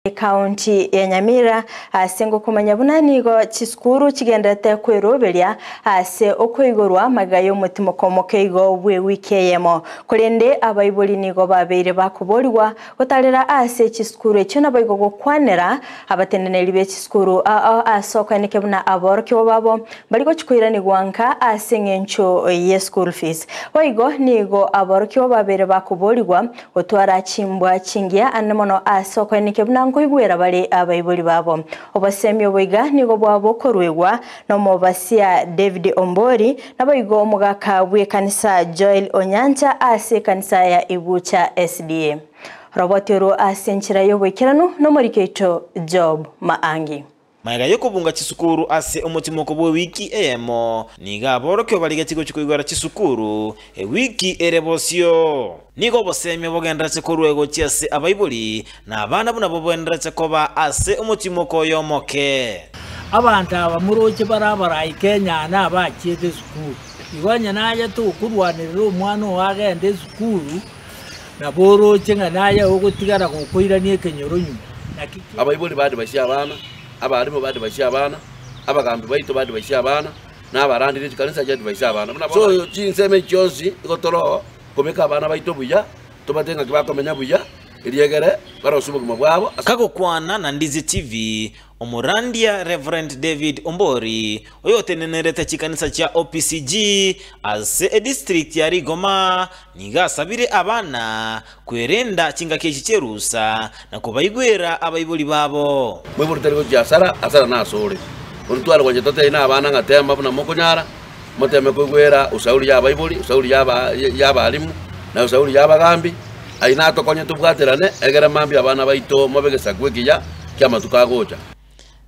Ekaunti ya Nyamira ase ngokomanya buna nigo chisukuru chigenderete kweroberia ase okoigorwa magega y'omotimoko omoke igo bw'ewiki eyemo. Korende abaibori nigo babeire bakoborigwa gotarera ase chisukuru echio naboigo gokwanera abateneneri be chisukuru ao ase okoeneke buna aborokigwa babo mbari gochi koiranigwa nka ase eng'encho ye school fees. Boigo nigo aborokigwa babeire bakoborigwa Gotwara chimbwa chingiya ande mono ase okoenekia buna nkoigwera bare abaibori babo. Obosemi obo iga nigo bwabokoruegwa nomobasia David Ombori, naboigo omogaka bw'ekanisa Joel Onyancha ase ekanisa ya Igucha SDA. Roboti orwo ase enchera y'oboikeranu nomoriki oito Job Maangi. Magega y'okobunga chisukuru ase omotimoko bw'ewiki eyemo, nigo aborokigwa barigetie gochia koigora chisukuru ewiki ere bosio. Nigo obosemia bogendererete korwa gochia ase abaibori, na abana buna bobendererete koba ase omotimoko oyo omoke. Abanto aba moroche bare abarai Kenya na abachiete esukuru. Igo onye naye tokorwanerera omwana oo agende esukuru, nabo oroche ng'a naye ogotigara gokoirania ekenyoro nyuma. Naki ki. Abaibori badivaisie abana, abalimu badivaisie abana, abagambi baito badivaisie abana, na abarandi ne chikanisa chiadivaisie abana. Buna bono So chinsemo echi chionsi igo toro kobeka abana baito buya, tobate ng'aki bakomenya buya, erio egere barosie obogima bwabo ase. Kagokwana na Ndizi TV, Omorandia Rev. David Ombori, oyotenenerete chikanisa chia OPCG ase edistrict ya Rigoma, nigo asabire abana kwerenda chingaki echi chi'erusa na kobaigwera abaibori babo. Moibori tari gochia asara, asara nasore. Bono tware gocha totebi nabana ng'a tema buna mokonyara, moteme koigwera usauri y'abaibori, usauri y'aba y'abalimu, na usauri y'abagambi, ayio natokonye tobwaterane, egere mambia abana baito mobe egesaku ekiya ki'amatuko agocha.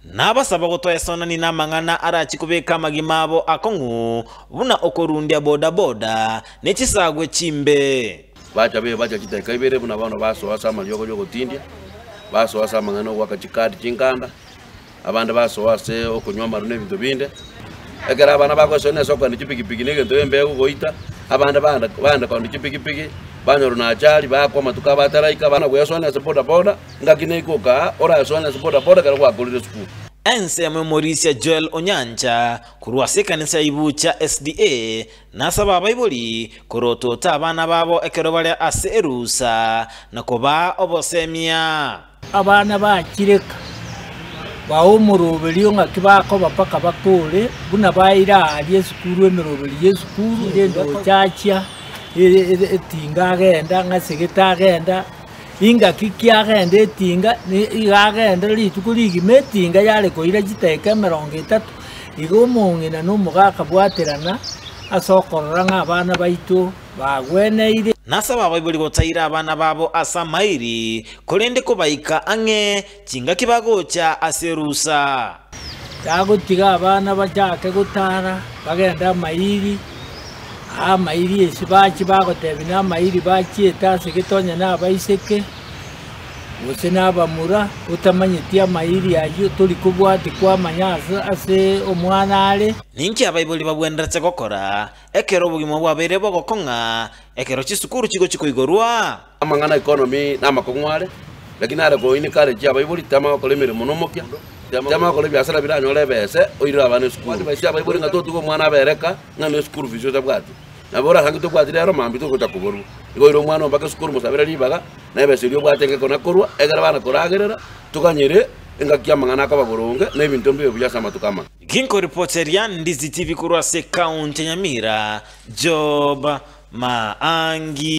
Nabasaba gotoesonani namang'ana arachie kobeka amagima abo akong'u, buna okorundia boda-boda, ne chisagwe chimbe. Bacha bebacha chidakika ibere buna bono basoa ase amariogo y'ogotindia, basoa ase amang'ana ogoaka chikadi chinkanda, abande basoa ase okonywa amarwa na ebinto binde. Ekero abana bagoesonia ase okogenda chipikipiki na egento embegu goita, abande bande bagenda kogenda chipikipiki, banyorwa na ajali, bakwa amatuko abo ataraika, abana goesoania ase bodaboda, ngaki neike okaa, oraesoanie ase bodaboda ekero gwakorire esukuru. Ensemo y'omorisia Joel Onyancha korwa ase ekanisa ya Ibucha SDA nasaba abaibori korotota abana babo ekero bare ase erusa na kobaa obosemia. Abana bachireka, bae omoroberio ng'aki bakoba mpaka bakore, buna baire aaria esukuru emeroberio y'esukuru, rende ochachia etinga agenda, ng'ase gete agenda, ingaki ki agenda etinga, iga agenda rituko rigima etinga yare koira chidakika emerongo etato, igo omong'ina na omogaka bwaterana ase okorora ng'a abana baito. Bagweneire. Nasaba abaibori gotaira abana babo ase amairi, korende kobaika ang'e chingaki bagocha ase erusa. Tagotiga abana bachake gotara, bagende amairi, aa amairi ase bachia bagotebia namairi bachiete ase gete onye nabaiseke. Gose nabamura, otamanyeti amairi ayio, tori kobwatia kwamanya ase omwana are. Ninki abaibori babwenerete gokora Ekero obogima bwabeire bogokong'a, ekero chisukuru chigochia koigorwa. Amang'ana economy namakong'u are, lakini are ko encourage abaibori tema gokora emeremo nomokia, tema gokora ebiasara biranyore ebese oirere abana esukuru. Advice abaibori ng'a totiga omwana abere eka ng'a ne school fees otabwati. Nabo orasange tobwati rero mambia togocha koborwa. Igo oire omwana oo mpaka esukuru mosabere ribaga, na ebesa eria obwate ngeko nakorwa, egere bana koragerera, toganyere engaki amang'ana akoba boronge, na ebinto mbibe buya ase amatuko amaya. Ginkoripoteria Ndizi TV korwa ase ekaunti ya Nyamira, Job Maangi.